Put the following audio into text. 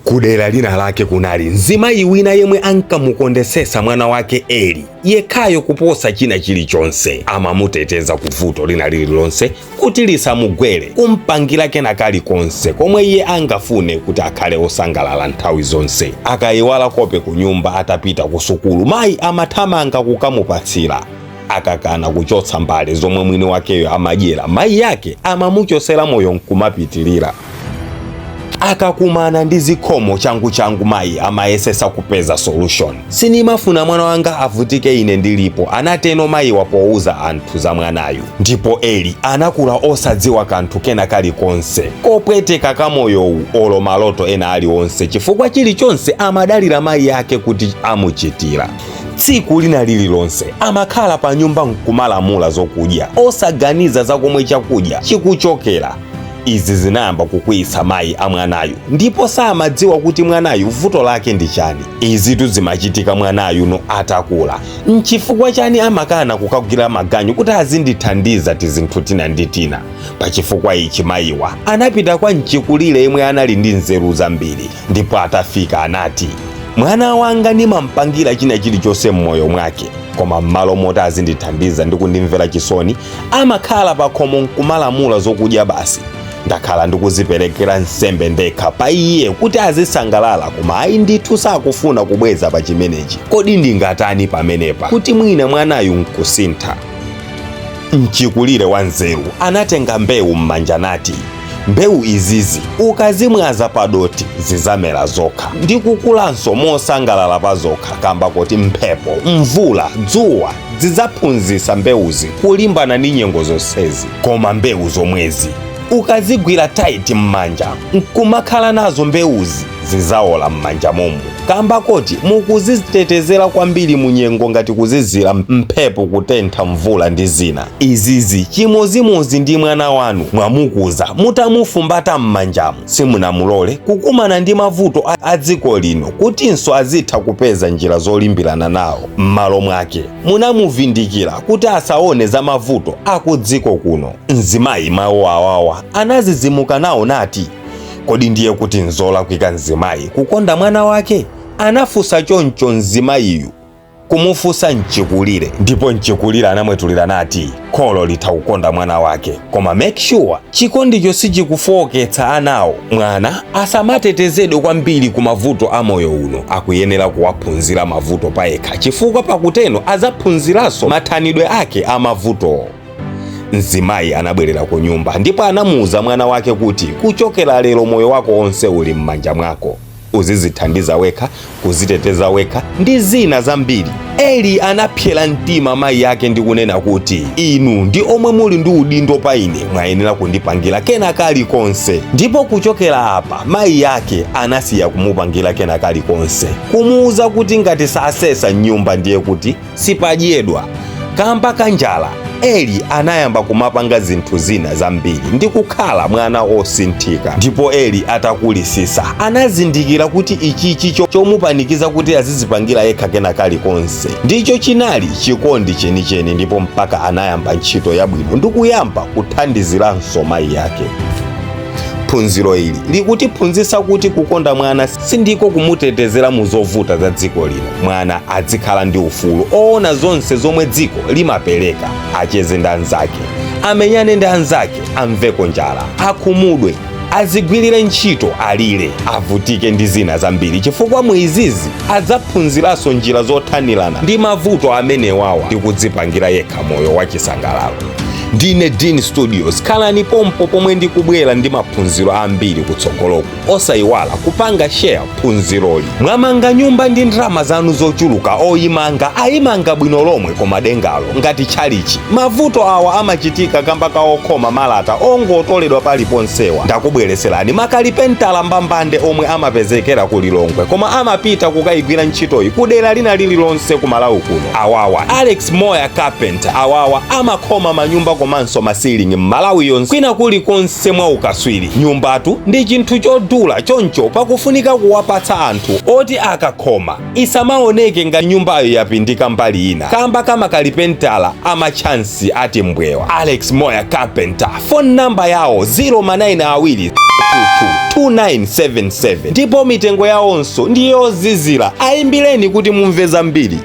Kudera lina lake kunali mzimayi wina yemwe ankamukondesesa mwana wake Eli yekhayo kuposa china chilichonse. Amamuteteza kuvuto lina lililonse kuti lisamugwere, kumpangira kena kalikonse komwe iye angafune kuti akhale osangalala nthawi zonse. Akayiwala kope ku nyumba atapita ku sukulu, mayi amathamanga kukamupatsira. Akakana kuchotsa mbale zomwe mwini wakeyo amadyera, mayi yake amamuchosera moyo nkumapitirira. Akakumana ndi zikhomo, changu changu mayi amayesesa kupeza solution. "Sinimafuna mwana wanga avutike ine ndilipo," anateno mayiwa powuza anthu za mwanayu. Ndipo Eli anakula osadziwa kanthu kena kalikonse kopweteka kamoyowu olo maloto ena aliwonse, chifukwa chilichonse amadalira mayi ake kuti amuchitira. Tsiku lina lililonse amakhala pa nyumba nkumalamula zokudya, osaganiza zakomwe chakudya chikuchokera. Izi zinayamba kukwiyitsa mayi a mwanayu, ndipo samadziwa kuti mwanayu vuto lake ndi chani. Izitu zimachitika mwanayu no atakula. "Nchifukwa chani amakana kukagwira maganyu kuti azindithandiza tizinthu tina ndi tina?" Pachifukwa ichi mayiwa anapita kwa mchikulire yemwe anali ndi nzeru zambiri, ndipo atafika anati, "Mwana wanga ndimampangira china chilichonse m'moyo mwake, koma m'malo moti azindithandiza ndi kundimvera chisoni, amakhala pa khomo nkumalamula zokudya basi. Ndakhala ndikuziperekera nsembe ndekha pa iye kuti azisangalala, koma ayi ndithu, sakufuna kubweza pa chimenechi. Kodi ndingatani pamenepa kuti mwina mwanayu nkusintha?" Mchikulire wa nzeru anatenga mbewu m'manja nati, "Mbewu izizi ukazimwaza padoti zizamera zokha ndi kukulanso mosangalala pa zokha, kamba kuti mphepo, mvula, dzuwa zidzaphunzitsa mbewuzi kulimbana ndi nyengo zonsezi. Koma mbewu zomwezi ukazigwira tight m'manja nkumakhala nazo, mbewuzi zizawola m'manja momo, kamba koti mukuzitetezera kwambiri mu nyengo ngati kuzizira, mphepo, kutentha, mvula ndi zina. Izizi chimozimozi ndi mwana wanu. Mwamukuza mutamufumbata m'manjamu, simunamulole kukumana ndi mavuto a dziko lino kutinso azitha kupeza njira zolimbirana nawo. M'malo mwake munamuvindikira kuti asaone za mavuto aku dziko kuno." Mzimayi mawu awawa anazizimuka nawo nati, "Kodi ndiye kuti nzolakwika mzimayi kukonda mwana wake?" Anafunsa choncho mzimayiyu kumufunsa mchikulire. Ndipo mchikulire anamwetulira nati, "Kholo litha kukonda mwana wake, koma make sure chikondicho sichikufowoketsa anawo. Mwana asamatetezedwe kwambiri ku mavuto a moyo uno. Akuyenera kuwaphunzira mavuto payekha, chifukwa pakuteno adzaphunziranso mathanidwe ake a mavutowo." Mzimayi anabwerera ku nyumba ndipo anamuwuza mwana wake kuti, "Kuchokera lero moyo wako wonse uli m'manja mwako. Uzizithandiza wekha, kuziteteza wekha ndi zina zambiri." Eli anapsera mtima mayi ake ndi kunena kuti, "Inu ndi omwe muli ndi udindo pa ine, mwayenera kundipangira kena kalikonse." Ndipo kuchokera apa mayi ake anasiya kumupangira kena kalikonse, kumuwuza kuti ngati sasesa nyumba ndiye kuti sipadyedwa. Kamba kanjala, Eli anayamba kumapanga zinthu zina zambiri ndi kukhala mwana osinthika. Ndipo Eli atakulisisa anazindikira kuti ichichi chomupanikiza kuti azizipangira yekha kena kalikonse ndicho chinali chikondi chenicheni, ndipo mpaka anayamba ntchito yabwino ndi kuyamba kuthandiziranso mayi yake. Phunziro ili likutiphunzitsa kuti kukonda mwana sindiko kumutetezera mu zovuta za dziko lino. Mwana azikhala ndi ufulu oona zonse zomwe dziko limapereka, acheze ndi anzake, amenyane ndi anzake, amveko njala, akhumudwe, azigwirire ntchito, alire, avutike ndi zina zambiri, chifukwa mu izizi adzaphunziranso njira zothanirana ndi mavuto amenewawa ndi kudzipangira yekha moyo wachisangalalo. Ndine Dean Studios. Khalani pompo pomwe ndikubwera ndi maphunziro ambiri kutsogoloku. Osayiwala kupanga share phunziroli. Mwamanga nyumba ndi ndalama zanu zochuluka, oyimanga ayimanga bwino lomwe, koma dengalo ngati tchalichi. Mavuto awa amachitika kamba kaokhoma malata ongotoledwa paliponsewa. Ndakubwereserani makalipentala mbambande omwe amapezekera ku Lilongwe, koma amapita kukayigwira ntchitoyi ku dera lina lililonse ku Malawi kuno. Awawa Alex Moya Carpenter. Awawa amakhoma manyumba komanso ma ceiling m'Malawi yonse kwina kulikonse mwa ukaswiri. Nyumbatu ndi chinthu chodula, choncho pakufunika kuwapatsa anthu oti akakhoma isamaoneke ngati nyumbayo yapindika mbali ina kamba kamakalipentala amachansi ati mbwewa. Alex Moya Carpenter, phone number yawo 0 ma 9 2 2977 ndipo mitengo yawonso ndiyozizira. Ayimbireni kuti mumve zambiri.